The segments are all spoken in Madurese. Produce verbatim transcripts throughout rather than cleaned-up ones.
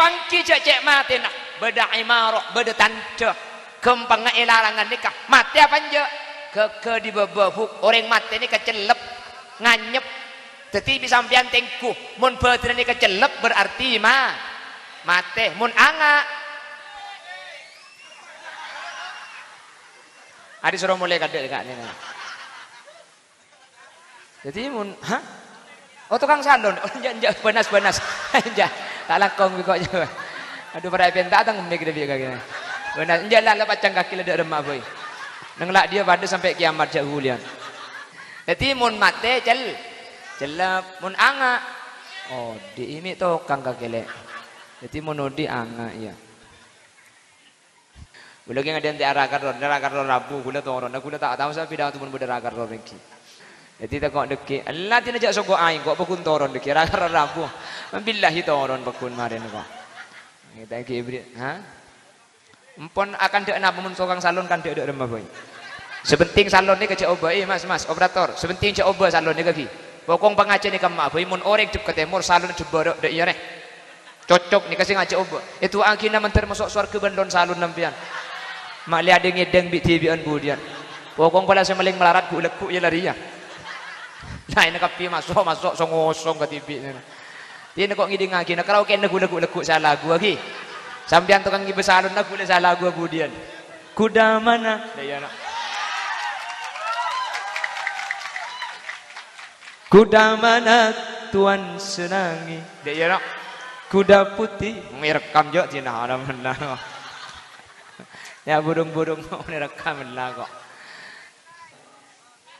Ènggi jhâ' cè' matèna, bâdâ imaroh, bâdâ tandhâ. Ghâmpangnga è larangan nèka, matè apa enjâ'? Ghâghâ è bâbâ bhuk. Orèng matè nèka cellep, nganyep. Dhâddhi bi' sampèyan tèngghu, mon bhâdhânna nèka cellep berarti ma-, matè. Mon anga', arè soro molè kadhâ' ka'dinto. Dhâddhi mon, ha? Oh, tokang salon. Oh, enjâ', enjâ', bânas, bânas. Enjâ', ta' langkong bi' ko'. Adu, para èpènta tang mik dâ' bi' kakè. Bânas, enjâ' la, la pacang kakè la dâ' remma, boy. Neng la' dhiyâ padâ sampè' kiamat jhâ' ghuliyân. Dhâddhi mon matè cel-, cellep, mon anga'. Oh, odi' mè' tokang kakè lè'. Dhâddhi mon odi' anga', iyâ. Ghulâ ghi' ngadhânte' ara Karor, ara Karor rabu ghulâ toron. Ghulâ ta' tao sabidhâ mon bâdâ ara Karor ènggi. Dhâddhi tako' dhâggi', ella dina jhâ' sogok aèng, ko' paggun toron dhâggi', ara Karor rabu. Billahi toron paggun marèna ko'. Ngèta ènggi ibri, ha? Empon akandhâ' napa mon tokang salon kandhâ' dâ' remma bhâi. Sè pentèng salon nèka jhâ' obâ, eh, Mas, Mas, operator. Sè pentèng jhâ' obâ salon nèka ghi. Pokong pangajhâ nèka emma' bhâi, mon orèng dhep ka tèmor, salon dhep bârâ', dâ' iyâ rè. Cocok nèka sè ngajhâ' obâ. Èdu'aaghi na mandhâr maso' sowarghâ bân lon salon sampèyan. Ma' lè adhing-ngèdhing bi'-dhibi'ân budiyân. Pokong pola sè malèng malarat ghu'-lagghu' iyâ larèya. Laènna kabbhi maso'-maso' song-ngosong kadhibi'. Dina ko' ngèdhingngaghi na karaokèna ghu'-lagghu', lagghu' sè alaghuwâghi. Sampèyan tokang ngibâ salonna ghu' la sè alaghuwâ budiyân. Kuda mana? Dâ' iyâ, na'. Kuda mana Tuan senangi? Dâ' iyâ, na'. Kuda putih. Mèrekkam jhâ' dina haram na'. Ya, burung-burung mau nèrekkam la ko'.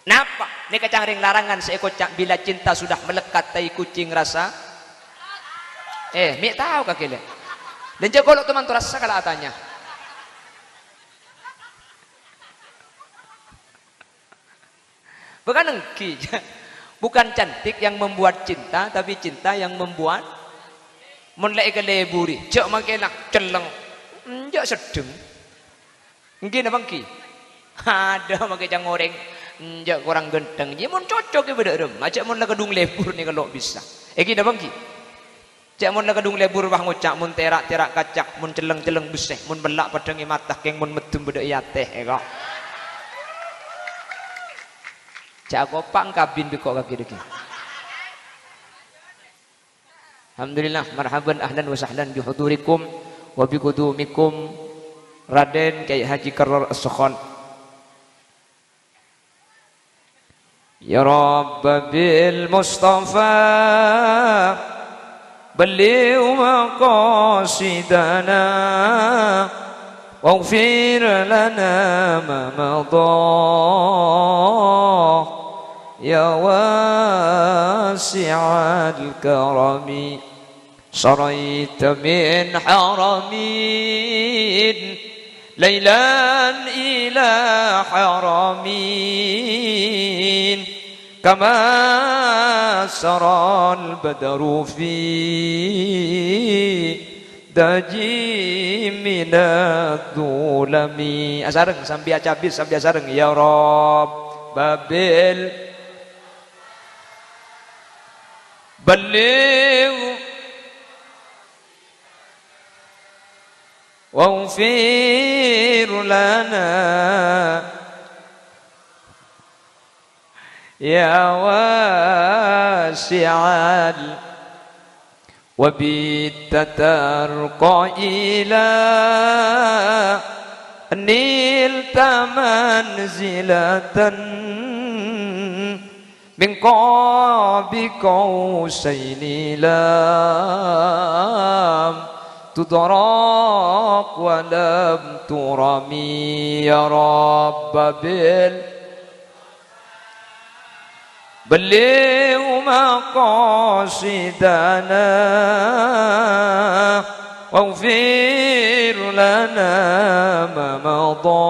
Napa? Nèka can rèng larangan sè èkoca', "Bila cinta sudah melekat tai kucing rasa." Eh, mè' tao kakè lè'. Lènjâ kolo' toman to rasa kala atanya. Bukan ènggi. Bukan cantik yang membuat cinta, tapi cinta yang membuat. Mon lè' èkaleburi, jhâ' mangkèna celleng. Enjâ' seddheng. Ènggi napa ènggi? Adâ' makè can orèng, enjâ' korang ghântheng. Iyâ, mon cocok è bâdâ rem, ajâ' mon la kadhung lebur nèka lo' bisa. Ènggi napa ènggi? Jâ' mon la kadhung lebur, wah, ngoca', mon tèra', tèra' kaca, mon celleng, celleng bessè, mon pella' padhâng è mata, kèng mon meddhem bâdâ è atè, èko. Jâ' akopa' èngkabin bi' ko' kakè dhâggi'. Alhamdulillah, marhaban, ahlan wa sahlan bi hudurikum wa bi qudumikum Raden Kiai Haji Karor As-Sakhon. Ya Rabba bil Mustafa, balligh maqasidana, waghfir lana ma madha. Ya wasi'al karami, saraita min haramin, lailan ila haramin, kama saral badru fi daji minadh dhulami. Asareng, sambi acabis, sambi asareng. Ya Rabb, babil Balligh waghfir lana, ya wasi'al, wa bittatarqa ila nilta manzilatan min qabi qausaini lam tudrak wa lam turami. Ya Rabba bil balligh maqasidana, waghfir lana ma madha,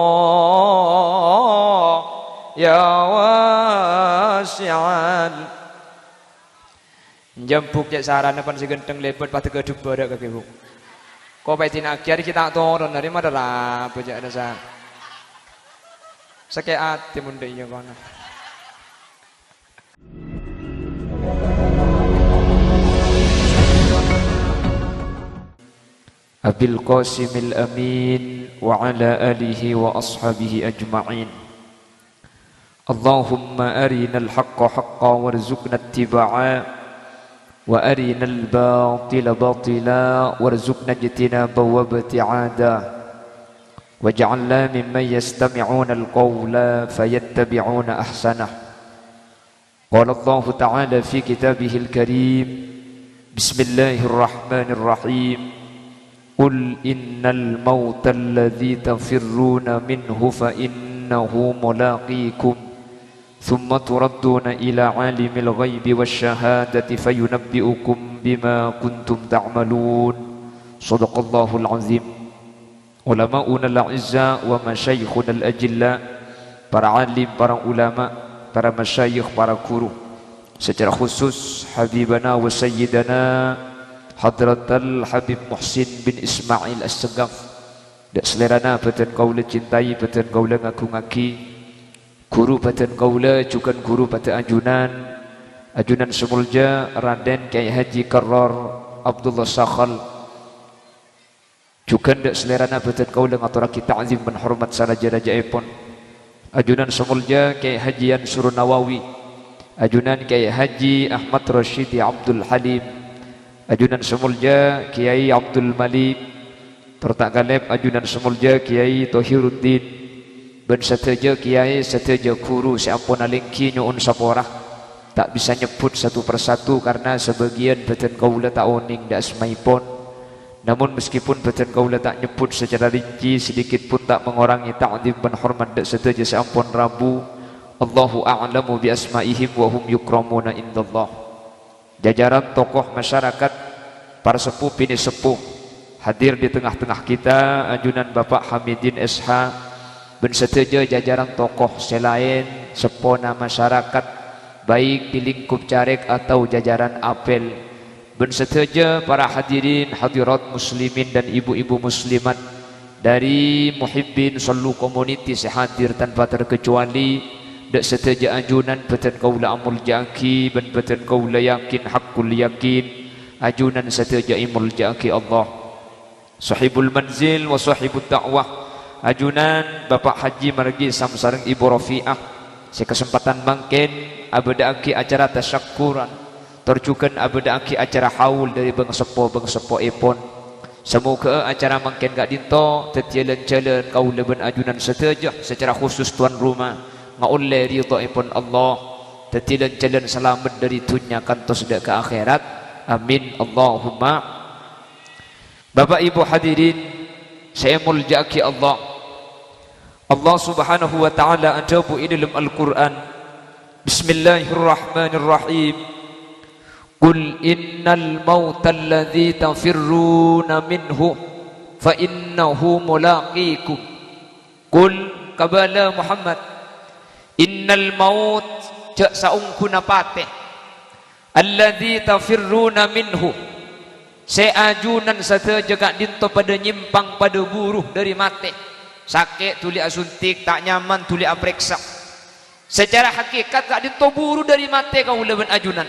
ya wasi'al. Jambuk cè' sarana pan sè ghântheng lèbât padâ ghâdhuk bârâ' kakè, Bu. Ko' pèdina akhèr ghi' ta' toron, arè madârâ bâjâ'na sa-, sakè' atè mon dâ' iyâ kono. أبي القاسم الأمين وعلى آله وأصحابه أجمعين. اللهم أرنا الحق حقا وارزقنا اتباعه، وأرنا الباطل باطلا وارزقنا اجتنابه وابتعاده، واجعلنا ممن يستمعون القول فيتبعون أحسنه. قال الله تعالى في كتابه الكريم: بسم الله الرحمن الرحيم. قل إن الموت الذي تفرون منه فإنه ملاقيكم، ثم تردون إلى عالم الغيب والشهادة فينبئكم بما كنتم تعملون. صدق الله العظيم. Ulama'unal a'izza wa masyayikhunal ajilla, para alim, para ulama, para masyayikh, para guru. Secara khusus, Habibana wa Sayyidana Hadratal Habib Muhsin bin Ismail As-Segaf. Dâ' salèrana bâdhân kaulâ cintai, bâdhân kaulâ ngagungngaghi. Ghuru bâdhân kaulâ, jhughân ghuru padâ ajunan. Ajunan sè molja Raden Kyai Haji Karrar Abdullah Sakhal. Jhughân dâ' salèrana bâdhân kaulâ ngatorraghi ta'zim bân hormat sarajâ-rajâèpon. Ajunan sè molja Kyai Haji Ansur Nawawi, ajunan Kyai Haji Ahmad Rasyidi Abdul Halim, ajunan sè molja Kyai Abdul Malik, tor ta' kalèp ajunan sè molja Kyai Tohiruddin, bân sadhâjâ kyai, sadhâjâ ghuru sè ampon alèngghi nyo'on sapora. Ta' bisa nyebbhut satu persatu karna sabâgiyân bâdhân kaulâ ta' onèng dâ' asmaèpon. Namon, meskipun bâdhân kaulâ ta' nyebbhut sacara rinci, sedikit pun ta' mangorangè ta'zim bân hormat dâ' sadhâjâ sè ampon rabu. Allahu a'lamu bi asma'ihim wa hum yukramuna indallah. Jajaran tokoh masyarakat, para seppo binè' seppo, hadir di tengah-tengah kita, ajunan Bapak Hamidin S H, bân sadhâjâ jajaran tokoh sè laèn, seppona masyarakat, baik di lingkup carèk atau jajaran apel, bân sadhâjâ para hadirin hadirat muslimin dan ibu-ibu muslimat, dari Muhibbin Shallu Community sè hadir tanpa terkecuali, dâ' sadhâjâ ajunan bâdhân kaulâ amolja'aghi bân bâdhân kaulâ yakin haqqul yakin, ajunan sadhâjâ èmolja'aghi Allah. Sohibul manzil wa sohibud da'wah, ajunan Bapak Haji Margisam sareng Ibu Rofi'ah, sè kasempadhân mangkèn abâdâ'aghi acara tasyakkuran, tor jhughân abâdâ'aghi acara haul dâri bang-seppo-bang seppoèpon. Samoghâ'â acara mangkèn ka'dinto dhâddhiyâ lan-jhâlân kaulâ bân ajunan sadhâjâ, sacara khusus tuan rumah, ngaollè ridhoèpon Allah, dhâddhiyâ lan-jhâlân salamet dâri dhunnya kantos dâ' ka akhèrat. Amin, Allahumma. Bapak Ibu hadirin sè èmolja'aghi Allah, Allah Subhanahu wa Ta'ala adhâbu è dâlem Al-Qur'an, Bismillahirrahmanirrahim. "Qul innal mautal ladzi tafirruna minhu fa innahu mulaqikum." Qul, kabâlâ Muhammad, "Innal maut, jhâ' saongghuna patè, alladzi tafirruna minhu, sè ajunan sadhâjâ ka'dinto padâ nyèmpang, padâ buru dâri matè. Sakè' dhuli asuntik, ta' nyaman dhuli aprèksa. Sacara hakikat ka'dinto buru dâri matè kaulâ bân ajunan."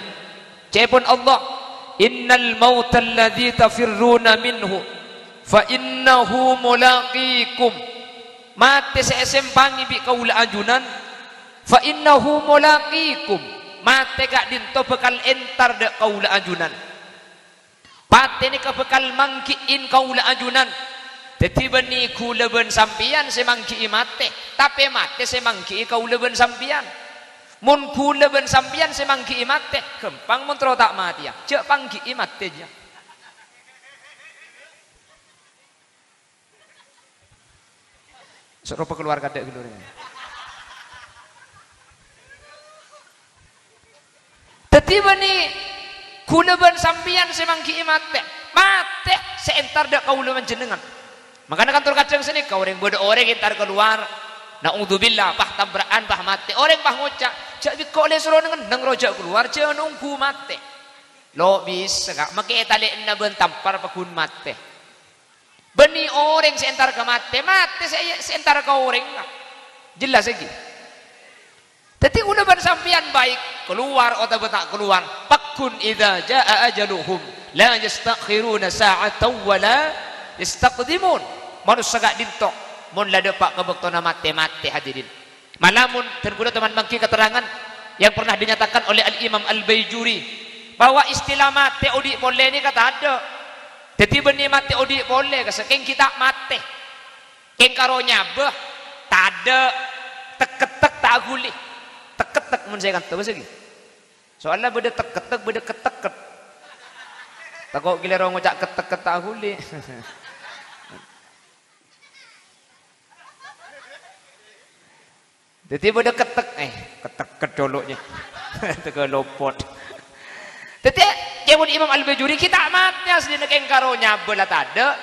Ca'èpon Allah, "Innal mautal ladzi tafirruna minhu, fa innahu mulaqikum." Matè sè èsèmpangè bi' kaulâ ajunan, "Fa innahu mulaqikum." Matè ka'dinto bhâkal entar dâ' kaulâ ajunan. Patè nèka bhâkal mangghi'in kaulâ ajunan. Dhâddhi bânnè ghulâ bân sampèyan sè mangghi'i matè, tapè matè sè mangghi'i kaulâ bân sampèyan. Mon ghulâ bân sampèyan sè mangghi'i matè, ghâmpang mon terro ta' matèya, jhâ' pangghi'i matè, jhâ'. Soro pakalowar kadhâ' ghâllu rèng. Dhâddhi bânnè ghulâ bân sampèyan sè mangghi'i matè. Matè sè entar dâ' kaulâ panjhennengngan. Mangkana kantor kadhâng sanèka orèng, bâdâ orèng entar kalowar. Na'udzubillah, pas tabra'an, pas matè. Orèng pas ngoca', "Jhâ' bikko' lè soro neng-enneng ro jhâ' kalowar, jhâ' nongghu matè." Lo' bisa, Ka', makè talè'na bân tampar pagghun matè. Bânnè orèng sè entar ka matè, matè sè, sè entar ka orèng. Jelas ghi? Dhâddhi ghulâ bân sampèyan baik kalowar otabâ ta' kalowar, pagghun idza jaa ajaluhum, la yasta'khiruna sa'atan wa la, Istaqdimun, manossa ka'dinto, mon la dâpa' ka bâktona matè, matè, hadirin. Mala mon, dan kaulâ teman mangghi keterangan yang pernah dinyatakan oleh Al-Imam Al-Baijuri, bahwa istilah matè odi' polè nèka tadâ'. Dhâddhi bânnè matè odi' polè, ka sakèng ghi' ta' matè. Kèng karo nyabâ, tadâ', tek-kettek ta' ghuli. Tek-kettek mon sè kanto, bâsa ghi. Soalla bâdâ tek-kettek, bâdâ ket-teket. Tako' ghi' lèro ngoca' ket-teket ta' ghuli. Dhâddhi bâdâ kettek, eh, ket-teket dolonya. Tega lopot. Dhâddhi, ca'èpon Imam Al-Bajuri, ghi' ta' matè asli nèka kèng karo nyabâ la tadâ'.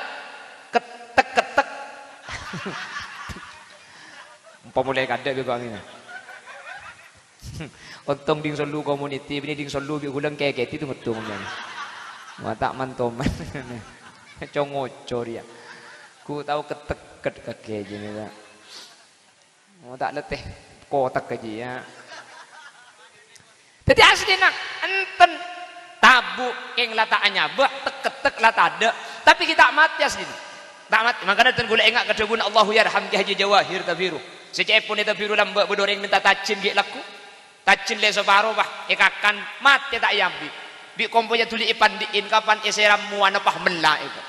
Ket-, tek-kettek. Empa molaè kadâ' bi' kok angènna. Ontong ding sollu community, binè ding sollu bi' ghulâ kèkèdhi tu ngeddhung, jân. Wah, ta' mantoman. Co-ngoco rèya. Ghu tao ket-teket kakè jârèya, ta'. Oh, ta' lettè kotek kajiyâ. Dhâddhi, aslina, enten tabu' kèng la ta' anyabâ, tek-kettek la tadâ'. Tapè ghi' ta' matè aslina. Ta' matè. Mangkana dhân kaulâ enga' ka dhâbuna Allahu yarham Kè Haji Jawahir Tabiru. Sè ca'èpon è Tabiru lambâ' bâdâ orèng mènta tajin ghi' lagghu. Tajin lè saparo, pas èkakan, matè ta' èambi'. Bi' kompoyya dhuli èpandi'in, kapan èsèram mowana pas mella' èko.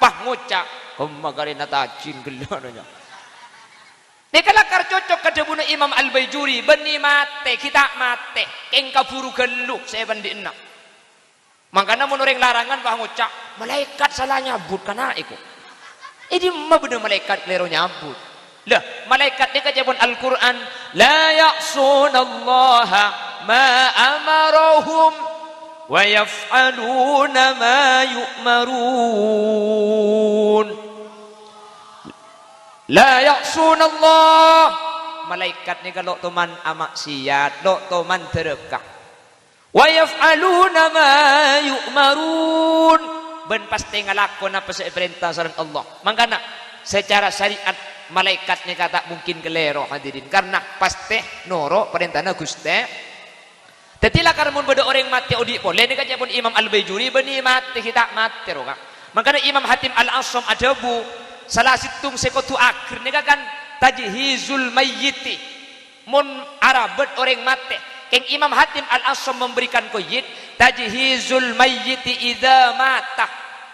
Pas ngoca', "Kemma karèna tajin ghellâ'," nanya. Nèka lakar cocok ka dhâbuna Imam Al-Baijuri, "Bânnè matè, ghi' ta' matè, kèng kabhuru ghâllu sè èpandi'inna." Mangkana mon orèng larangan pas ngoca', "Malaèkat sala nyabut kana' èko." È dimma bâdâ malaèkat kalèro nyabut? Lah, malaèkat nèka ca'èpon Al-Qur'an, "La ya'sunallaha ma amarahum wa yaf'aluna ma yu'marun." La ya'sunallah. Malaèkat nèka lo' toman ama'siyat, lo' toman dârâka. "Wa yaf'aluna ma yu'marun." Bân pastè ngalakon apa sè èparènta sareng Allah. Mangkana, secara syariat, malaèkat nèka ta' mungkin kalèro, hadirin. Karna pastè noro' parèntana Ghustè. Dhâddhi, lakar mon bâdâ orèng matè odi' polè, nèka ca'èpon Imam Al-Baijuri, "Bânnè matè, ghi' ta' matè, ro, Ka'." Mangkana Imam Hatim Al-Asam adhâbu, sala sèttong sè kodhu ager nèka kan tajhizul mayyiti. Mon arabât orèng matè, kèng Imam Hatim Al-Asam memberikan qayyid, "Tajhizul mayyiti idza mata."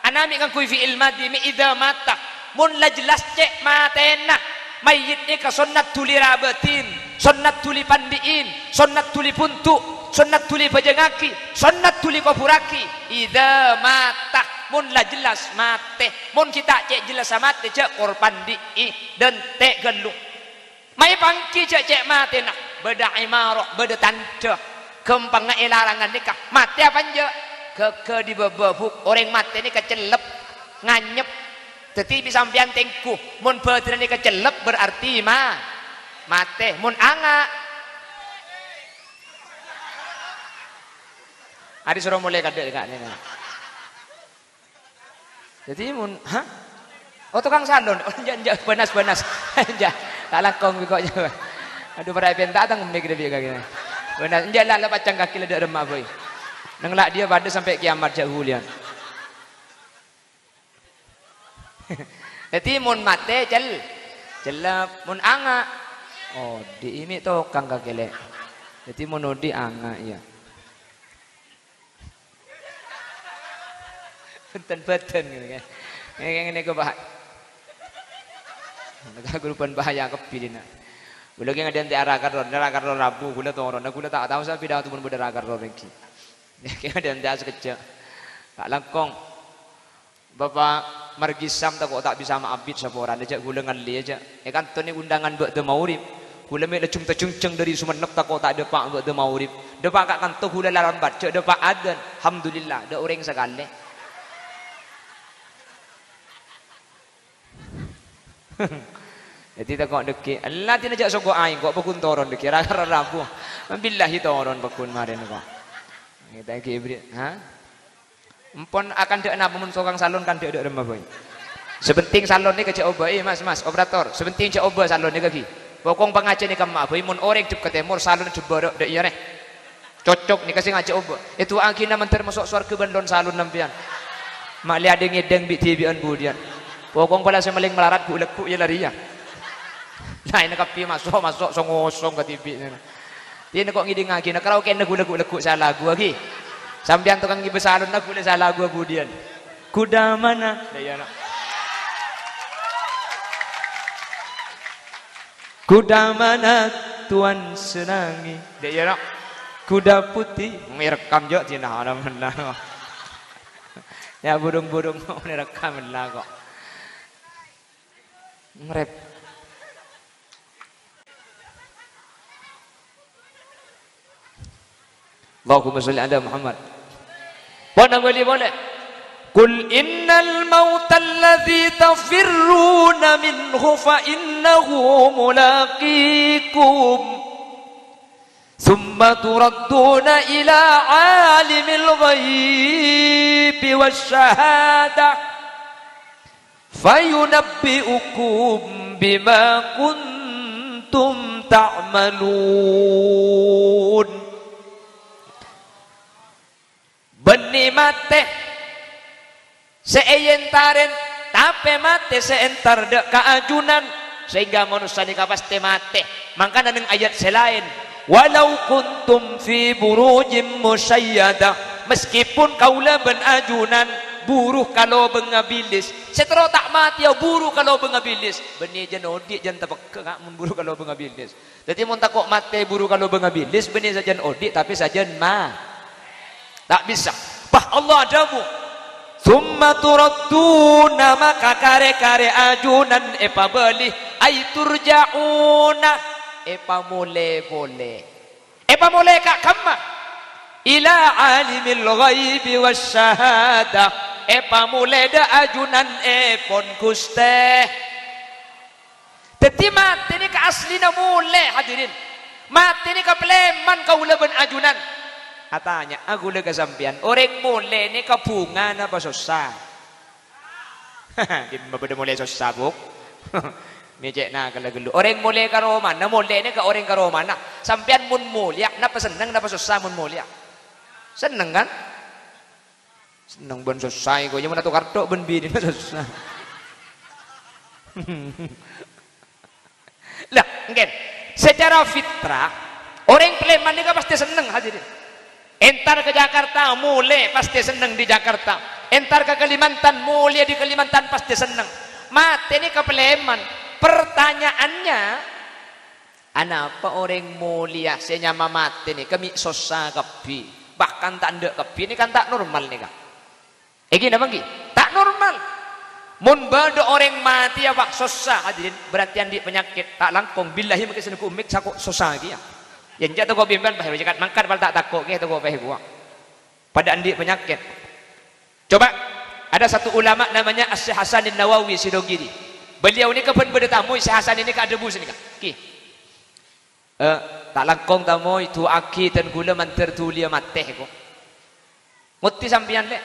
Ana mè' ngangghuy fi'il madhi, mè' idza mata. Mon la jelas cè' matèna, mayyit nèka sonnat dhuli rabâtin, sonnat dhuli pandi'in, sonnat dhuli buntu', sonnat dhuli bhâjângaghi, sonnat dhuli kobhurraghi. Idza mata, mon la jelas matè. Mon ghi' ta' cè' jellassa matè, jhâ' kor pandi'i, dântè' ghâllu. Maèpanggi jhâ' cè' matèna, bâdâ imaroh, bâdâ tandhâ. Ghâmpangnga è larangan nèka, matè apa enjâ'? Ghâghâ dibâbâbuk, orèng matè nèka cellep, nganyep. Dhâddhi bi' sampèyan tèngghu, mon bâdânna nèka cellep berarti ma-, matè. Mon anga', arè soro molè kadâ' ka'dinto. Dhâddhi mon, ha? Oh, tokang salon. Oh, enjâ', enjâ', bânas, bânas. Enjâ', ta' langkong bi' kok, enjâ'. Adhu, para èpènta tang mik rè bi' kagina. Bânas, enjâ' la, la pacang kakè la dâ' remma bhâi. Neng la' dhiyâ padâ sampè' kiyamat jhâ' ghuliyân. Dhâddhi mon matè cel-, cellep, mon anga', odi' mè' tokang kakè lè'. Dhâddhi mon odi' anga', iyâ. Bhunten-bhunten ngene, kan. Ngene, ngene kok, Pak. Mereka grupan bahaya kebilina. Kula ki ngadhânte' ara-kara, ara-kara rabu, kula toron. Nah, kula ta' tao sapidato pon bâdâ ara-kara rènggi. Ki ngadhânte' sakejjhâ'. Ta' langkong. Bapa' margi sam tako' ta' bisa maabit saporana, jhâ' kula ngallè, jhâ'. È kantona undangan bâ'da maghrib. Kula mè' lajung-tajungjâng dâri Sumenep tako' ta' dâpa' bâ'da maghrib. Dâpa' ka kanto kula la lambat, jhâ' dâpa' adzan. Alhamdulillah, dâ' orèng sakalè. Dhâddhi tako' dhâggi'. Ella dina jhâ' soko aèng, kok paggun toron dhâggi'. Ra-, ra-, rabu. Billahi toron paggun marèna kok. Ngèta'è ghi' èbri-, ha? Empon akandhâ' napa mon tokang salon kandhâ' dâ' remma bhâi. Sè penting salon nèka jhâ' obâ'è, Mas, Mas, operator. Sè penting jhâ' obâ salon nèka ghi. Pokong pangajhiyân nèka emma' bhâi, mon orèng dhep ka tèmor, salon dhep bârâ', dâ' iyâ rè. Cocok nèka sè ngajhâk obâ. Èdu'aaghina mandhâr maso' sowarghâ bân lon salon sampèyan. Ma' lè adheng-ngèdheng bi'-dhibi'ân budiyân. Pokok pola sè malèng malarat ghu'-lagghu' iyâ larèya. Laènna kabbhi maso'-maso' song-ngosong kadhibi'. Dinah kok ngèdhingngaghi, na' karaokèna ghu'-lagghu' sè alaghuwâghi. Sampèyan tokang ngibâ salonna ghu' la sè alaghuwâ budiyân. Kuda mana? Dâ' iyâ, no. Kuda mana Tuan senangi? Dâ' iyâ, no. Kuda putih. Ngèrekkam jhâ' dinah, alhamdulillah. Ya, burung-burung ngèrekkam la kok. Ngrep. Allahumma shalli ala Muhammad. Pon abâli polè. Qul innal mautal ladzi tafirruna minhu fa innahu mulaqikum. Tsumma turadduna ila alimil ghaibi wasyahadah. Fayunabbi'ukum bima kuntum ta'malun. Bânnè matè sè èyentarè, tapè matè sè entar dâ' ka ajunan, sehingga manossa nèka pastè matè. Mangkana neng ayat sè laèn, "Walau kuntum fi burujim musyayyadah," meskipun kaulâ bân ajunan buru ka lobângnga bilis, sè terro ta' matèya buru ka lobângnga bilis, bânnè jân odi' jân tapegghâ, Ka', mon buru ka lobângnga bilis. Dhâddhi, mon tako' matè buru ka lobângnga bilis, bânnè sajân odi', tapè sajân ma-, ta' bisa. Bâh, Allah adhâbu, "Tsumma turadduna," maka karè-karè ajunan èpabâli, ay turja'una, èpamolè polè. Èpamolè ka kamma? "Ila alimil ghaibi wasyahadah," èpamolè dâ' ajunanèpon Ghustè. Dhâddhi, matè nèka asllina molè, hadirin. Matè nèka palèman kaulâ bân ajunan. Atanya'a kaulâ ka sampèyan, orèng molè nèka bhunga napa sossa? Dimma bâdâ molè sossa, Bu'? Mè' cè' nakalla ghâllu. Orèng molè ka romana, molè nèka orèng ka romana. Sampèyan mon molèya, napa senneng napa sossa mon molèya? Senneng, kan? Senneng bân sossa, èko, iyâ, mon ato-karto bân binèna sossa. Lah, èngkèn. Secara fitrah, orèng palèman nèka pastè senneng, hadirin. Entar ka Jakarta, molè, pastè senneng di Jakarta. Entar ka Kalimantan, molè di Kalimantan, pastè senneng. Matè nèka palèman. Pertanyaannya, anapa orèng molèya sè nyama matè nèka mè' sossa kabbhi, bahkan ta' endâ' kabbhi, nèka kan ta' normal nèka? Èngghi napa èngghi? Ta' normal. Mon bâdâ orèng matèya, Pak, sossa, hadirin, berarti andi' panyakèt, ta' langkong, billahi mangkè sè neggu' mik sako sossa kèya. Yâ, enjâ' tako' bimban, Pak, cèkat mangkat, pal ta' tako' kèya, tako' pè kowa. Padâ andi' panyakèt. Coba, ada satu ulama namanya Asy-, Syaikh Hasanin Nawawi Sidogiri. Beliau nèka bân bâdâ tamoy Syaikh Hasan nèka adhâbu sanèka. Ki. Eh, ta' langkong tamoy, du'aaghi dân kaulâ mandhâr dhuliyâ matè, ko'. Ngottè sampèyan, Lè'.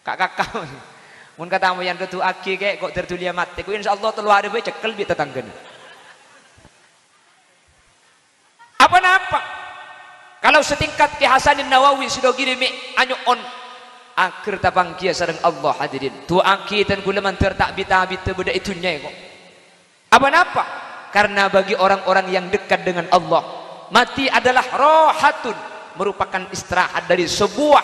Ka'-kaka'. Mon katamoyan, du'aaghi, Kè', ko' dhâr dhuliyâ matè, ko', insyaallah tello arè bhâi cekkel bi' tatangghâna. Apa napa? Kalau setingkat Kè Hasanin Nawawi Sidogiri mè' anyo'on, aghâr tapangghiyâ sareng Allah, hadirin. Du'aaghi dân kaulâ mandhâr ta' bit-abidhâ bâdâ è dhunnya, ko'. Apa napa? Karena bagi orang-orang yang dekat dengan Allah, mati adalah rahatun, merupakan istirahat dari sebuah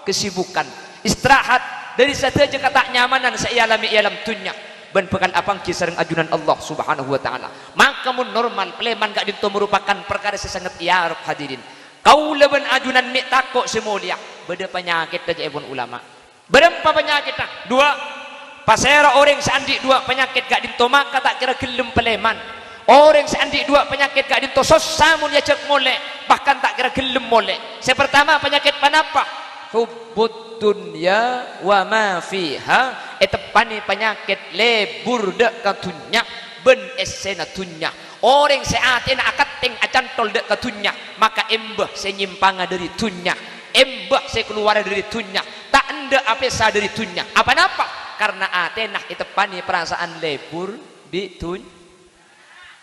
kesibukan, istirahat dari sadhâjâ kata'nyamanan sè èalamè è alam dhunnya, bân bhâkal apangghi sareng ajunan Allah Subhanahu wa Ta'ala. Maka mon normal, palèman ka'dinto merupakan parkara sè sanget èarep, hadirin. Kaulâ bân ajunan mè' tako' sè molèya, bâdâ panyakèt, ca'èpon ulama. Bârâmpa panyakèdhâ? Duwâ'. Pasèra orèng sè andi' duwâ' panyakèt ka'dinto maka ta' kèra ghellem palèman. Orèng sè andi' duwâ' panyakèt ka'dinto sossa mon èajhâk molè, bahkan ta' kèra ghellem molè. Sè partama panyakèt panapa? Hubbud dunya wa ma fiha, èteppanè panyakèt lebur dâ' ka dhunnya bân èssèna dhunnya. Orèng sè atèna akatthèng acantol dâ' ka dhunnya, maka embâ sè nyèmpanga dâri dhunnya, embâ sè kalowara dâri dhunnya, ta' endâ' apèsa dâri dhunnya. Apa napa? Karna atèna èteppanè parasaan lebur bi' dhun-,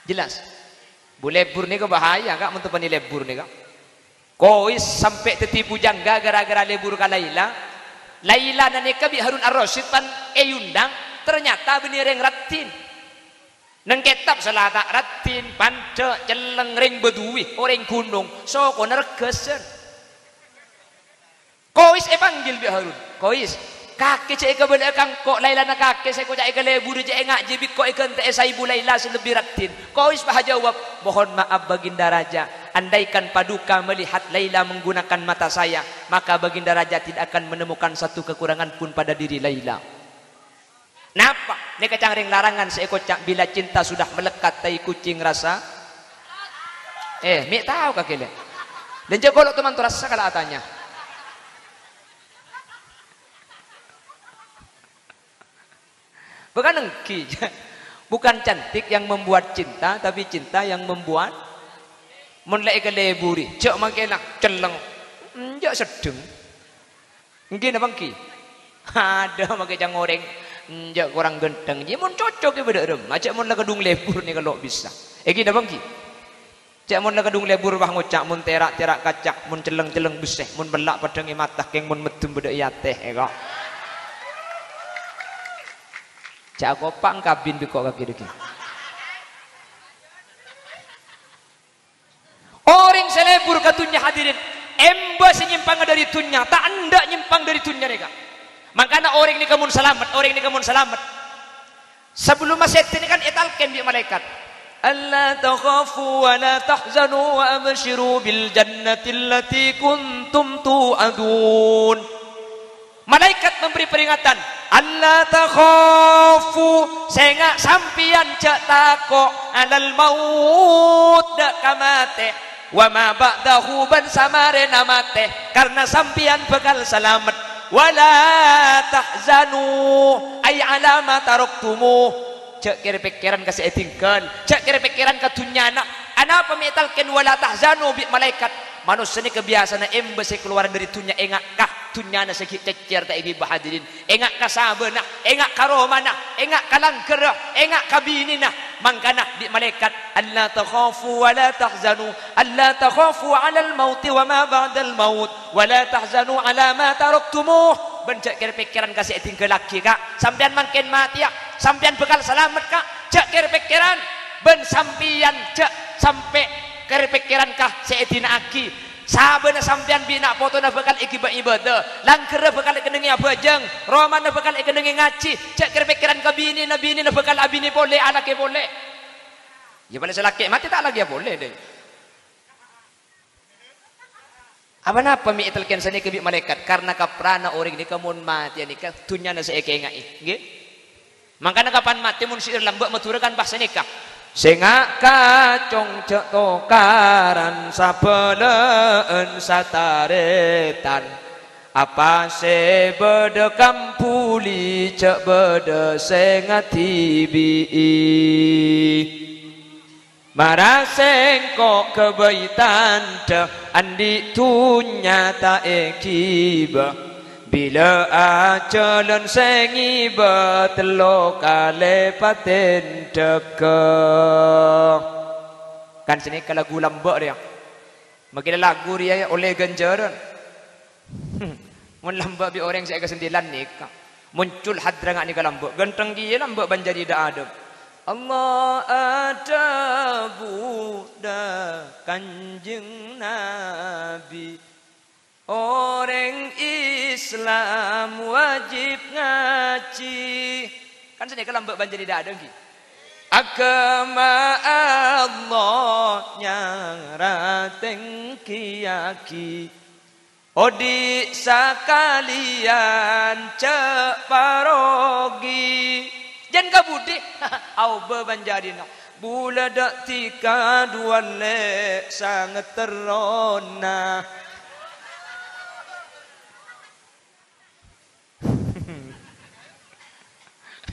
jelas. Bu, lebur nèka bahaya, Ka', mon teppanè lebur nèka. Kois sampè' dhâddhi bujangga ghârâ-ghârâ lebur ka Laila. Laila nèka bi' Harun Ar-Rasyid pan èyondhâng, ternyata bânnè rèng raddhin. Neng kètab sè la ta' raddhin, pandhâ', celleng, rèng bâduwi, orèng ghunong, sokona reggâsân. Kois èpanggil bi' Harun. "Kois, kakè jhâ' èkabâlâ'â ka engko', Lailana kakè sè èkoca' èkaleburi jhâ' ènga' jiyâ bi' engko' èghântè'è saibu Laila sè lebbi raddhin." Kois pas ajâwâb, "Mohon maaf, Baginda Raja. Andaikan Paduka melihat Laila menggunakan mata saya, maka Baginda Raja tidak akan menemukan satu kekurangan pun pada diri Laila." Napa? Nèka ca'na rèng larangan sè èkoca', "Bila cinta sudah melekat, tai kucing rasa." Eh, mè' tao kakè lè'. Lè' jhâ' kolo' toman to rasa kala atanya. Bukan engghi. Bukan cantik yang membuat cinta, tapi cinta yang membuat. Mon lè' èkaleburi, jhâ' mangkèna celleng. Enjâ' seddheng. Engghi napa engghi? Adâ, makè ca'na orèng, "Enjâ' korang ghântheng." Jiyâ mon cocok è bâdâ rem, ajâ' mon la kadhung lebur nèka lo' bisa. Engghi napa engghi? Jhâ' mon la kadhung lebur, wah, ngoca', mon tèra', tèra' kaca, mon celleng, celleng bessè, mon pella' padhâng è mata, kèng mon meddhem bâdâ è atè, è ko'. Jhâ' akopa' kabin bi' ko' kakè dhâggi'. Orèng sè lebur ka dhunnya, hadirin, emba sè nyèmpangnga dhâri dhunnya, ta' endâ' nyèmpang dhâri dhunnya nèka. Mangkana orèng nèka mon salamet, orèng nèka mon salamet. Sabellunna sèdhâna kan ètalkèn bi' malaèkat, "Alla takhafu wa la tahzanu wa absyiru bil jannati allati kuntum tu'adun." Malaèkat memberi peringatan, "Alla takhafu, sènga' sampèyan jhâ' tako' alal maut, dâ' ka matè, wa ma ba'dahu, bân samarèna matè, karna sampèyan bhâkal salamet. Wa la tahzanu, ay ala ma taraktumu, jhâ' kèr-pèkkèran ka sè èdingghâl, jhâ' kèr-pèkkèran ka dhunnyana." Anapa mè' ètalkèn "wa la tahzanu" bi' malaèkat? Manossa nèka biyasana emba sè kalowar dhâri dhunnya, ènga' ka dhunnyana sè ghi' cèccèr ta' èghibâ, hadirin. Ènga' ka sabâna, ènga' ka romana, ènga' ka langghârra, ènga' ka binèna. Mangkana bi' malaèkat, "Alla takhafu wa la tahzanu, alla takhafu 'alal mauti wa ma ba'dal maut, wa la tahzanu 'ala ma taraktumuh." Bân jhâ' kèr-pèkkèran ka sè èdingghâllaghi, Ka'. Sampèyan mangkèn matèya, sampèyan bhâkal salamet, Ka'. Jhâ' kèr-pèkkèran, bân sampèyan jhâ' sampè' kèr-pèkkèran ka sè èdina'aghi. Sabâna sampèyan bi' na' potona bhâkal èghibâ ibâdâ, langghârra bhâkal èkennengngè abhâjâng, romana bhâkal èkennengngè ngajhi, jhâ' kèr-pèkkèran ka binèna, binèna bhâkal abinè polè, alakè polè. Iyâ, palèng sè lakè' matè ta' alakèya polè, dâ. Apa-napa mè' ètalkèn sanèka bi' malaèkat? Karna kaprana orèng nèka mon matèya nèka, dhunnyana sè èkèngaè, ngghi? Mangkana kapan matè mon syair lambâ' Madhurâ kan pas sanèka. Sènga' kacong jhâ' tokaran sabâlâ'ân satarètan. Apa sè bâdâ kambhuli jhâ' bâdâ sè ngadhibi'i. Mara sèngko' ghâbây tandhâ, andi' dhunnya ta' èghibâ. Bilâ ajhâlân sè ngibâ, tello kalè patèndhâghâ. Kan sanèka lagu lambâ' rèya. Makkèla lagu rèya ollè ghânjhârân. Mon lambâ' bi' orèng sè èkasèndilan nèka. Muncul hadra nga' nèka lambâ'. Ghântheng kèya lambâ' bân jâriyâ dâ'-adâ'. Allah adhâbu dâ' Kanjeng Nabi. Orèng Islam wajib ngajhi. Kan sanèka lambâ' bân jâriyâ dâ'-adâ' ngghi. Aghâma Allah nyara tèngghiyaghi. Odi' sakalèyan jhâ' paroghi. Jân ka budi, aobâ bân jâriyâna. Bulâ dâ' dhika duwâ lè' sanget terrona.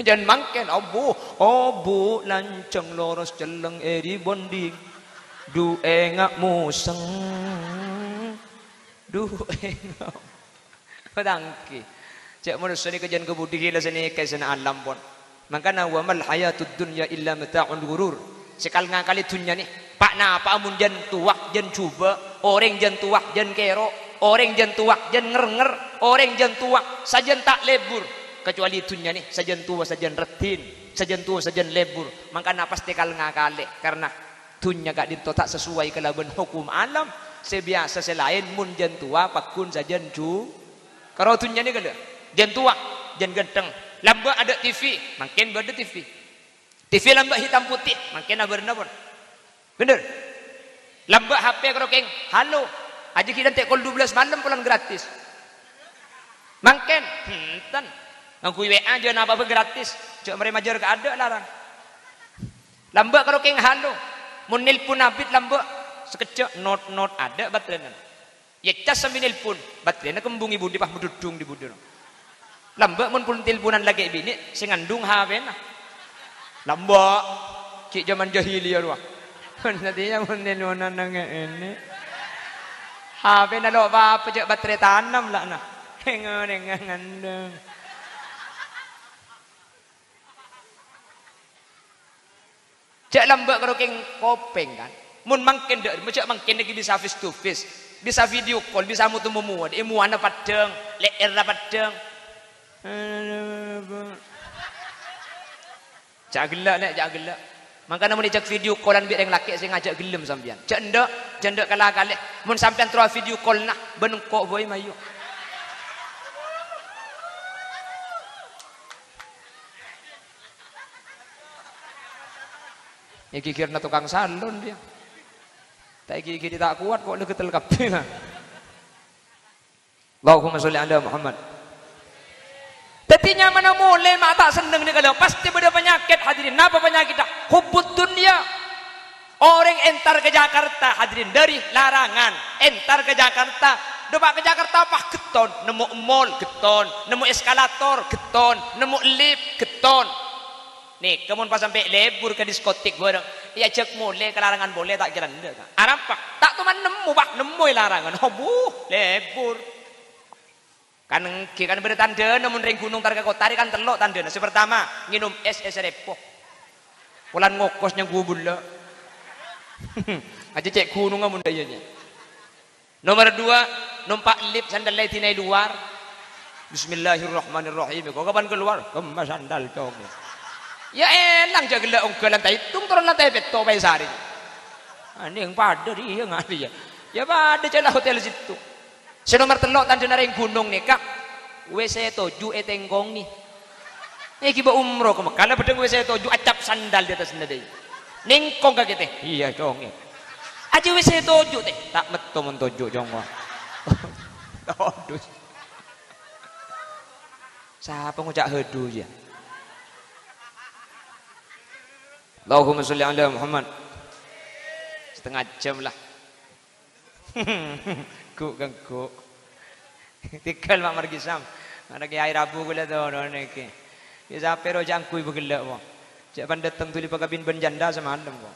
Jân mangkèn, obu, obu, lanjhâng loros celleng è rebonding. Du enga' mosèng. Du enga'. Padâ ngghi. Jhâ' manossa nèka jân ka budi ghilâ sanèka èssèna alam pon. Mangkana, "Wa mal hayatud dunya illa mata'ul ghurur." Sè kal-ngakalè dhunnya nè, pa'-napa'a mon jân towa, jân jhubâ', orèng jân towa, jân kèro'. Orèng jân towa, jân ngèr-ngèr, orèng jân towa, sajân ta' lebur. Kacuali dhunnya nè, sajân towa, sajân raddhin, sajân towa, sajân lebur. Mangkana pastè kal-ngakalè, karna dhunnya ka'dinto ta' sesuai kalabân hokom alam. Sè biyasa sè laèn, mon jân towa, pagghun sajân ju-, karo dhunnya nè ghellâ'. Jân towa, jân ghântheng. Lambâ' adâ' T V, mangkèn bâdâ T V. T V lambâ' hitam putih, mangkèn abârna pon. Bhender. Lambâ' H P karo kèng, halo. Ajâ ghi' dântè' kol dua belas malem polana gratis. Mangkèn, enten. Ngangghuy W A jân apa bhâi gratis. Jhâ' marè majâr ka adâ' larang. Lambâ' karo kèng halo. Mon nelpon abit lambâ', sakejjhâ' not-not adâ' baterena. Yâ, cas sambi nelpon, baterena kembung è budi, pas madhudhung è budi, no. Lambâ' mon pon telponan lakè' binè' sè ngandung H P-na. Lambâ', ghi' jhâman jahiliyah rowa. Satèya mon telponan nang ngènè. H P-na lo' pa-apa, jhâ' baterai tanem, la, na. Rèng-orèng ngandung. Jhâ' lambâ' karo kèng kopèng, kan. Mon mangkèn dâ' remma, jhâ' mangkèn nèka bisa face to face, bisa video call, bisa moto-momowan, èmowana paddhâng, lè'èrra paddhâng. Jhâ' ghellâ', Lè', jhâ' ghellâ'. Mangkana mon èjhâk video callan bi' rèng lakè' sè ngajhâk ghellem sampèyan. Jhâ' endâ', jhâ' endâ' kala-kalè. Mon sampèyan terro video call-na, bân engko' bhâi mayu. Èghighirna tokang salon, dhiyâ. Ta' èghighiri ta' kowat, kok lè ghâtel kabbhi, la. Allahumma sholli ala Muhammad. Dhâddhi, nyamana molè ma' ta' senneng nèka, lho, pastè bâdâ panyakèt, hadirin. Napa panyakèdda? Hubbud dunya. Orèng entar ka Jakarta, hadirin, dâri Larangan, entar ka Jakarta. Dâpa' ka Jakarta, pas ghetton, nemmo mall, ghetton, nemmo eskalator, ghetton, nemmo lift, ghetton. Nèka mon pas sampè' lebur ka diskotik bhâreng, èajhâk molè ka Larangan polè, ta' kèra endâ', Ka'. Arapa? Ta' toman nemmo, pas nemmo è Larangan. Obuh, lebur. Kan èngghi, kan bâdâ tandhâna, mon rèng ghunong entar ka kottha rè kan tello' tandhâna. Sè partama, ngènom ès, ès repo. Polana ngokos nyangghu bulâ. Ajâ cè' ghunongnga mon dâ' iyâ, cè'. Nomor dua, nompa' lift, sandalla èdina è lowar. Bismillahirrahmanirrahim. Kok kapan keluar? Kemma sandal, Cong. Yâ èlang, jhâ' ghellâ' ongghâ lantai ètong, toron lantai pètto' paèsarè. Anèng padâ rèya ngarè, yâ. Yâ padâ cella' hotel sèttong. Sè nomor tello' tandhâna rèng ghunong nèka, W C toju' ètèngkongè. Èghibâ umroh ka Mekkah, la bâdhâng W C toju', acap sandal di atasna dâi. Nèngkong kakè, Tè. Iyâ, Cong. Ajâ W C toju', Tè. Ta' metto mon toju', Cong. Aduh. Sapa ngoca' haduh, yâ? Allahumma sholli ala Muhammad. Setengah jam lah. Ghu'-kenggu'. Tèghâl ma' margi, Sam. Mara Kèyaè Rabu kulâ toron nèkè. Yâ, sapè ro jhâ' angghuy bâghellâ', po. Jhâ' pan dâteng dhuli pakabin bân janda samalem, po.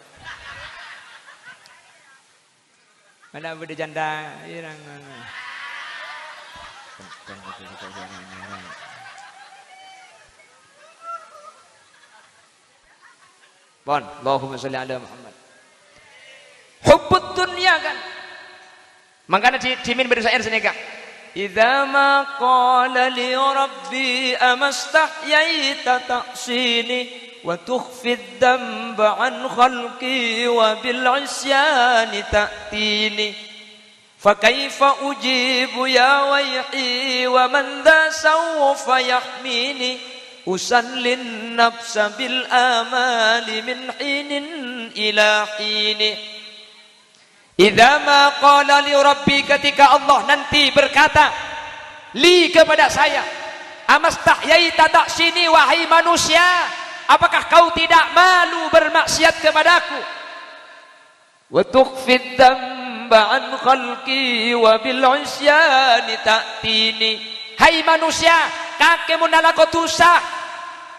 Mana bâdâ janda, irang ngono. Pon, Allahumma sholli ala Muhammad. Hubbud dunya, kan? Mangkana di, dhimèn bâdâ syair sanèka. Idza ma qala li rabbi amastahyaita ta'sini wa tukhfid dzanba an khalqi wa bil isyani ta'tini. Fa kaifa ujibu ya waihi wa man dza sawfa yahmini. Usallin nafsa bil amali min hinin ila hini. Idza ma qala li rabbi, ketika Allah nanti berkata, li, kepada saya, amastahyaita ta'sini, wahai manusia, apakah kau tidak malu bermaksiat kepadaku? Wa tukhfid dzanba an khalqi wa bil isyani ta'tini. Hai manusia, kakè mon alako dhusa,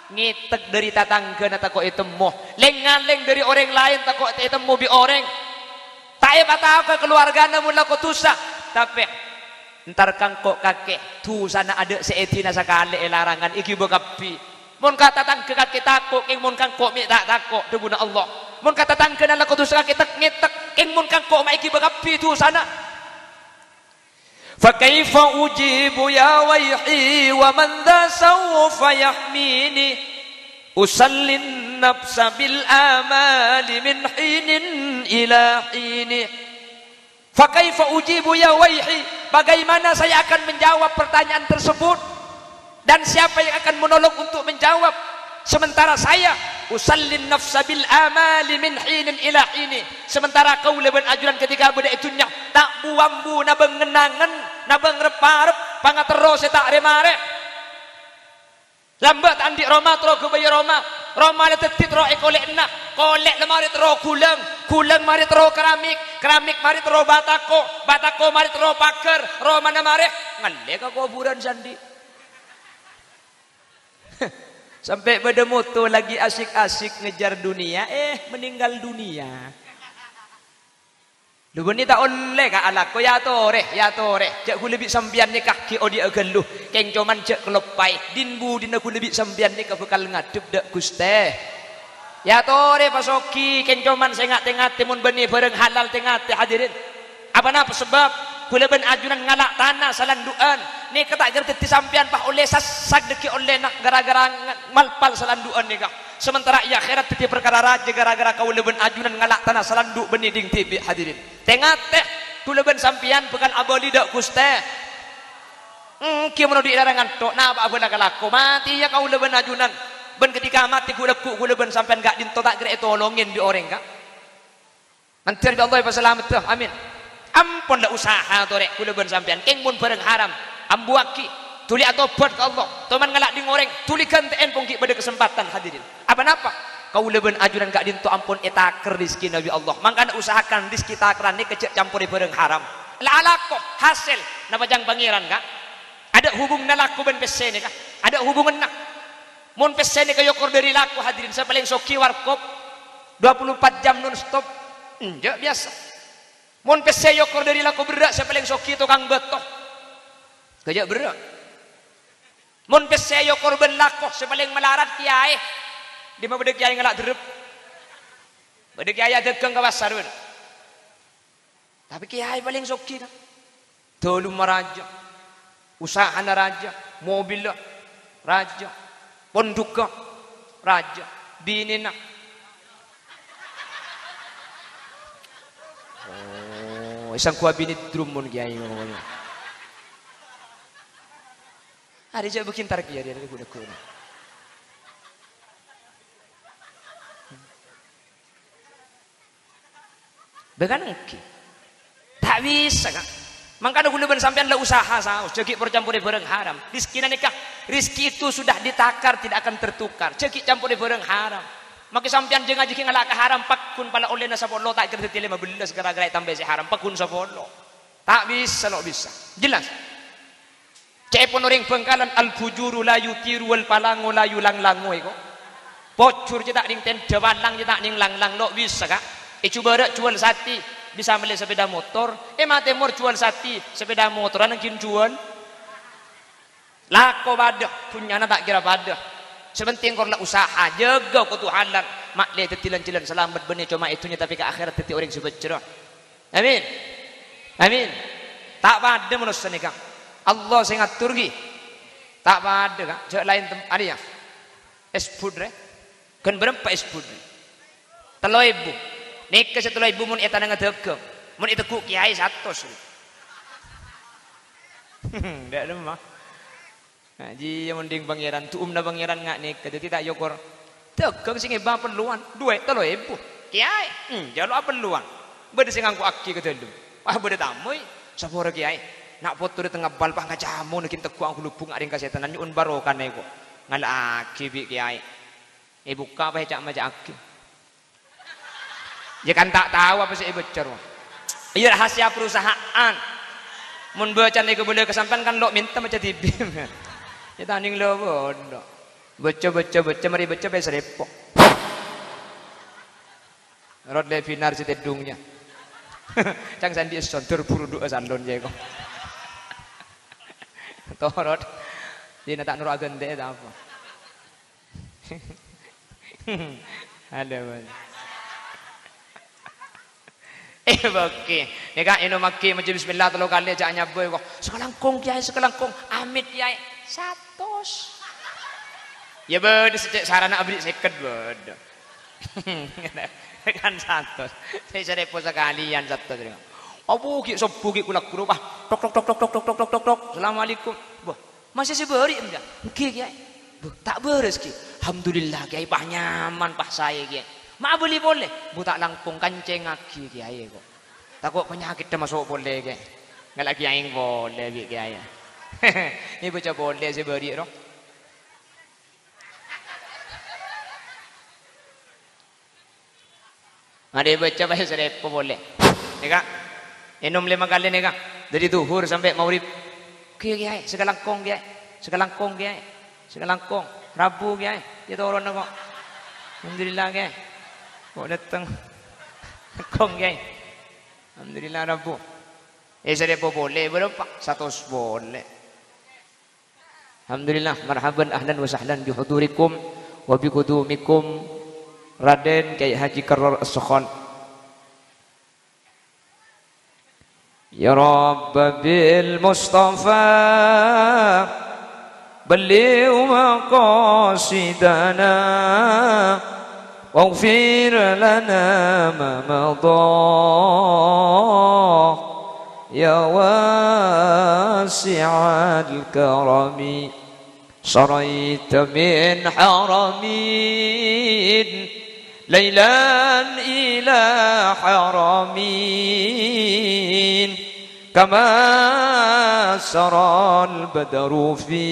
ngètèk dâri tatangghâna tako' ètemmo, lèng-ngalèng dâri orèng laèn tako' ètemmo bi' orèng. Ta' èpatako'a kalowargana mon lako dhusa, tapè entar kangko' kakè dhusana adâ' sè èdina sakalè è Larangan èghibâ kabbhi. Mon ka tatangghâ kakè tako', kèng mon kangko' mè' ta' tako', dhâbuna Allah. Mon ka tatangghâna lako dhusa kakè tek-ngètèk, kèng mon kangko' ma' èghibâ kabbhi dhusana. فكيف أجيب يا ويحي ومن ذا سوف يحميني؟ أسلي النفس بالآمال من حين إلى حين. فكيف أجيب يا ويحي؟ Bagaimana saya akan menjawab pertanyaan tersebut? Dan siapa yang akan menolong untuk menjawab? Sementara saya, usallin nafsa bil amali min hinin ila hini. Sementara kaulâ bân ajunan ketika bâdâ è dhunnya, ta' bu-ambu nabâng ngen-angen, nabâng rep-arep, pangaterro sè ta' rè-marè. Lambâ' ta' andi' roma, terro ghâbâyâ roma. Roma la dhâddhi terro èkolè'na. Kolè' la marè terro ghulâng. Ghulâng marè terro keramik. Keramik marè terro batako. Batako marè terro paghâr. Romana marè ngallè ka kobhurân sè andi'. Sampè' bâdâ moto lagi asyik-asyik ngejar dunia, eh, meninggal dunia. Lho, bânnè ta' ollè, Ka', alako, ya torè, ya torè. Jhâ' ghulâ bi' sampèyan nèka ghi' odi'â ghâllu, kèng coma jhâ' kaloppaè. Din-budina ghulâ bi' sampèyan nèka bhâkal ngadhep dâ' Ghustè. Ya torè, pasoghi, kèng coma sè nga'-tè-ngatè, mon bânnè bhârâng halal tè-ngatè, hadirin. Apa napa sebab? Ghulâ bân ajunan ngala' tana salandu'ân. Nèka ta' kèra dhâddhi sampèyan pas ollè sassak dhâggi' ollèna gara-gara ng-, malpal salandu'ân nèka. Sementara è akhèrat dhâddhi parkara rajâ gara-gara kaulâ bân ajunan ngala' tana salandu' bânnè ding dhibi', hadirin. Tè-ngatè, ghulâ bân sampèyan bhâkal abâli dâ' Ghustè. Èngghi mon odi' larangan tok, napa abâlâ kalako? Matèya kaulâ bân ajunan. Bân ketika matè ghu-, lagghu' ghulâ bân sampèyan ka'dinto ta' kèra ètolongè bi' orèng, Ka'. Mandhâr bi' Allah èpasalameddhâ. Amin. Ampon la usaha torè ghulâ bân sampèyan. Kèng mon bhârâng haram, ambuwâghi. Dhuli atobhât ka Allah. Toman ngala' ding orèng. Dhuli ghântè'è pon ghi' bâdâ kasempadhân, hadirin. Apa napa? Kaulâ bân ajunan ka'dinto ampon ètakèr rejhekkèna bi' Allah. Mangkana usahakan rejhekkè takèrran nèka jhâ' camporè bhârâng haram. La alako, hasèl, napajâng Pangèran, Ka'. Adâ' hubunganna lako bân pèssè nèka. Adâ' hubunganna. Mon pèssè nèka èokor dâri lako, hadirin, sè palèng soghi warkop, dua puluh empat jam non stop. Enjâ' biyasa. Mon pèssè èokor dâri lako berrâ', sè palèng soghi tokang bâto. Ghâjâ' berrâ'. Mon pèssè èokor bân lako, sè palèng malarat kèyaè. Dimma bâdâ kèyaè ngala' dherrep? Bâdâ kèyaè adhâghâng ka pasar, bân. Tapè kèyaè palèng soghi, Ka'. Dâlumma rajâ, usahana rajâ, mobilla rajâ, pondhugghâ rajâ, binèna. Oh, èsangghu abinè drum mon kèyaè ngono. Arè jhâ' bâghi entar kèya, arè, arè, ghu-, ghu-, Bâ kan èngghi. Ta' bisa, Ka'. Mangkana ghulâ bân sampèyan la usaha saos, jhâ' ghi' por-camporè bhârâng haram. Rejhekkèna nèka, rezeki itu sudah ditakar, tidak akan tertukar. Jhâ' ghi' camporè bhârâng haram. Makè sampèyan jhâ' ngajhi ghi' ngala' ka haram, pagghun pala ollèna sapolo, ta' kèra dhâddhi lèma bellâs ghârâ-ghârâ ètambâi sè haram, pagghun sapolo. Ta' bisa, lo' bisa. Jelas? Ca'èpon orèng Bangkalan, "Al-fujuru la yutiru wal palango la yulanglango" èko. Pojhur jhâ' ta' nèng tèndhâ, palang jhâ' ta' nèng langlang, lo' bisa, Ka'. È Jhubârâ' jhuwâl satè, bisa mellè sapèda motor. È Matèmor jhuwâl satè, sapèda motoran ghi' jhuwâl. Lako padâ, dhunnyana ta' kèra padâ. Sè pentèng kor la usaha, jâgâ kodhu halal. Ma'lè dhâddhi lan-jhâlân salamet bânnè coma è dhunnya, tapè ka akhèrat dhâddhi orèng sè bhâjjhrâ. Amin. Amin. Ta' padâ manossa nèka. Allah sè ngator ghi. Ta' padâ, Ka'. Jhâ' laèn tem-, arèya. Es bud rè. Ghân bârâmpa es bud rè? Tello èbu. Nèka sè tello èbu mon ètanangnga dhâghâng. Mon ètegghu' kèyaè satos rè. Dâ' remma. Nah, jiyâ mon ding Pangèran, du'umna Pangèran nga' nèka, dhâddhi ta' èokor. Dhâghâng sè ngèbâ parlowan, duwâ' tello èbu. Kèyaè, hmm, jhâ' lo' aparlowan. Bâdâ sè ngangko'aghi ka dâlem. Wah, bâdâ tamoy. Sapora, Kèyaè. Na' poto rè tengnga bâl, pas ngacamona ghi' tegghu'â ngalubung arèng kasètanan, nyo'on barokana èko. Ngala'aghi bi' Kèyaè. Èbukka' pas èca'-maca'aghi. Yâ kan ta' tao apa sè èbâca rowa. Iyâ rahasia perusahaan. Mon bâcana èkabâlâ ka sampèyan kan lo' mènta maca dhibi'. Yâ tanèng lo' bâdâ. Bâca, bâca, bâca, marè bâca pas repo'. Rot le binar sè tèdung yâ. Cang sandi' èsondor buru du'a salon yâ èko. Torot. Dina ta' noro' aghântè'è ta' apa. Ada, Mas. Eh, bâgi. Nèka ènomaghi, maca bismillah tello kalè, jhâ' nyabâ, kok. Sakalangkong, Kèyaè, sakalangkong. Amit, Kèyaè. Satos. Iyâ, bâdâ sè cè' sarana aberri' sèket, bâdâ. Kan satos. Sè sarèbu sakalèyan satos, nèka. Abu, ghi' sobbhu, ghi' kulak guru, wah. Tok, tok, tok. Assalamualaikum. Wah. Masè sè bâri', embya? Èngghi, Kèyaè. Bu, ta' bârâs, ghi. Alhamdulillah, Kèyaè, pas nyaman, pas saè, Kèyaè. Ma' abâli polè? Bu, ta' langkong, kancèngaghi, Kèyaè, kok. Tako' panyakèddhâ maso' polè, Kèyaè. Ngala' Kèyaè polè, bi' Kèyaè. Èbâca polè sè bâri', ro. Mari baca bhâi sarèbu polè. Nèka. Ènom lèma kalè nèka. Dâri dhuhur sampè' maghrib. Oke, Kèyaè. Sakalangkong, Kèyaè. Sakalangkong, Kèyaè. Sakalangkong. Rabu, Kèyaè. Iyâ, toronna, kok. Alhamdulillah, Kèyaè. Kok dâteng. Langkong, Kèyaè. Alhamdulillah, Rabu. Eh, sarèbu polè, bârâmpa? Satos polè. Alhamdulillah, marhaban, ahlan wa sahlan bihudurikum wa biqudumikum Raden Kiai Haji Karor As-Sakhal. Ya Rabba bil Mustafa balligh maqasidana waghfir lana ma madha. Ya wasi'al karami, saraita min haramin, lailan ila haramin, kama saral badru fi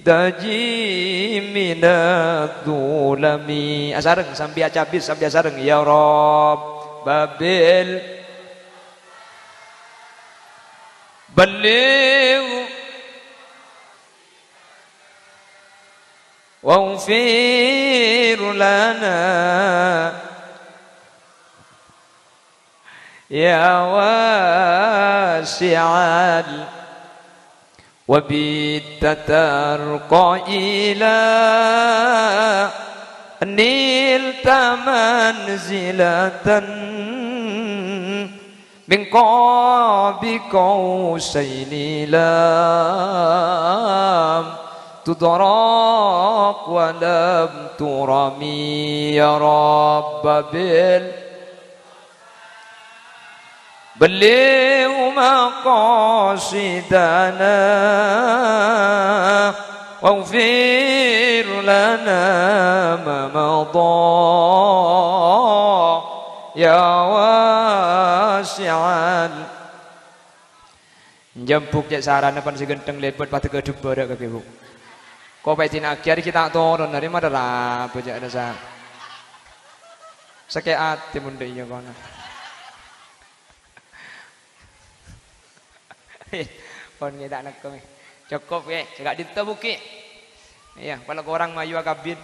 daji minadh dhulami. Asareng, sambi acabis, sambi asareng. Ya Rabb, babil Balligh waghfir lana ya wasi'al wa bitta tarqa ila nilta manzilatan min qabi qausaini lam tudrak wa lam turami ya Rabba bil balligh maqasidana waghfir lana ma madha ya wasi'al. Jambuk cè' sarana pan sè ghântheng lèbât padâ kadhubbhârâ kakè, Bu. Ko' pèdina aghi arè ghi' ta' toron, arè madârâ bâjâ'na sa-, sakè' atè mon dâ' iyâ kono. Pon ghi' ta' nekko, Mi. Cokop, ghi. Sè ka'dinto, Bu, ghi. Iyâ, pala korang mayu akabin.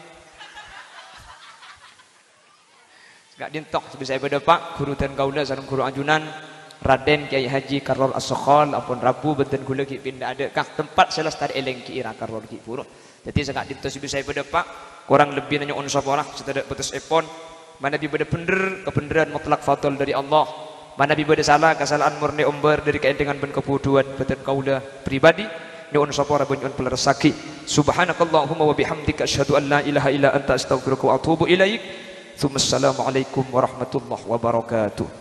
Sè ka'dinto sè bisa èpadâpa', ghuru dân kaulâ sareng ghuru ajunan, Raden Kiai Haji Karor As-Sakhal, ampon rabu bân dân kaulâ ghi' pinda adâ' ka tempat sè lastarè èlènggi'i Ra Karor ghi' buru. Dhâddhi sè ka'dinto sè bisa èpadâpa', korang lebbina nyo'on sapora sè tadâ' bâtessèpon. Manabi bâdâ bhendher, kabhendherran mutlak fadl dâri Allah. Manabi bâdâ sala, kasala'an mornè ombâr dâri kaèndhengan bân kabhudhuwân bâdân kaulâ pribadi. Nyo'on sapora bân nyo'on palerressaghi. Subhanakallahumma wa bihamdika, asyhadu an la ilaha illa anta, astaghfiruka wa atubu ilaik. Tsumma assalamualaikum warahmatullahi wabarakatuh.